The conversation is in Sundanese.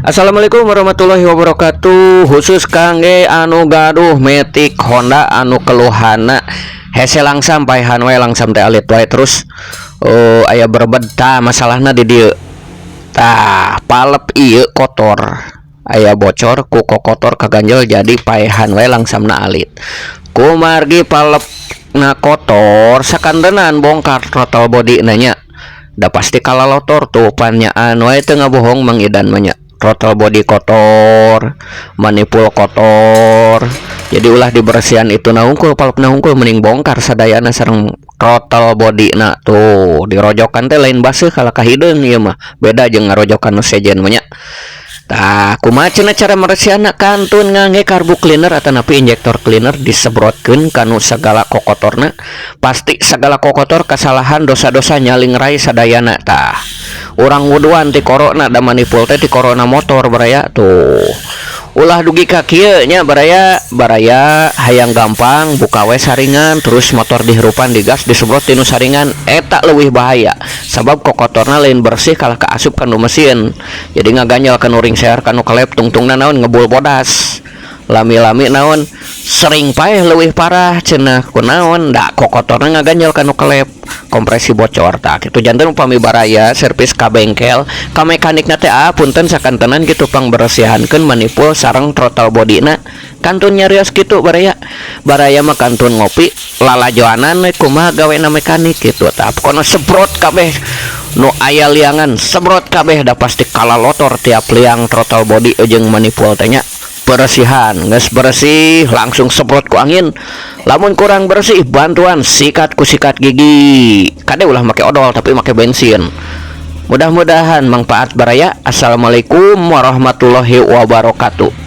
Assalamualaikum warahmatullahi wabarakatuh. Khusus kangge anu gaduh Matic Honda anu keluhana hese langsam, paehan wae langsam teh alit wae, terus oh, aya berebed. Tah, masalahna di dieu. Tah, valve ieu kotor, aya bocor, ku kotor kaganjel, jadi paehan wae langsamna alit. Kumargi valve na kotor, sakantenan bongkar throttle body nanya da pasti kalalotor tuh. Panyaan wae, teu ngabohong Mang Idan mah nya. Throttle body kotor, manifold kotor, jadi ulah dibersihan itu na hungkul, valve na hungkul, mending bongkar sadayana sareng throttle body. Na tuh dirojokan teh lain baseuh, kalah ka hideung. Ieu mah beda jeung ngarojokan nu sejen mah nya. Tah, kumaha cenah cara meresihanna? Kantun ngangge karbu cleaner atanapi injector cleaner, disebrotkeun kanu segala kokotorna. Pasti segala kokotor, kesalahan, dosa-dosa nyalingrai sadayana. Tah, urang wuduan ti korona, da manifold teh ti korona motor, baraya. Tuh, ulah dugi ka kieu nya, baraya. Baraya hayang gampang, buka we saringan, terus motor dihirupan, digas, disemprot tinu saringan. Eta leuwih bahaya, sabab kokotorna lain bersih, kalah kaasup kanu mesin, jadi ngaganjal kanu ring sear, kanu klep. Tungtungna naon? Ngebul bodas lami-lami. Naon, sering paeh leuwih parah cenah. Kunaon? Da kokotorna ngaganjal kanu klep, kompresi bocor. Tah, kitu. Janten upami baraya servis ka bengkel, ka mekanikna teh, "Ah, punten, sakantenan gitu pangberesihankeun manifold sareng throttle body-na." Kantun nyarios kitu, baraya. Baraya mah kantun ngopi lalajoanan we kumaha gawena mekanik gitu. Tah, pokona semprot kabeh nu aya liangan, semprot kabeh, da pasti kalalotor tiap liang throttle body jeung manifold teh nya. Bersihan geus bersih, langsung semprot ku angin. Lamun kurang bersih, bantuan sikat ku sikat gigi. Kade ulah make odol, tapi make bensin. Mudah-mudahan manfaat, baraya. Assalamualaikum warahmatullahi wabarakatuh.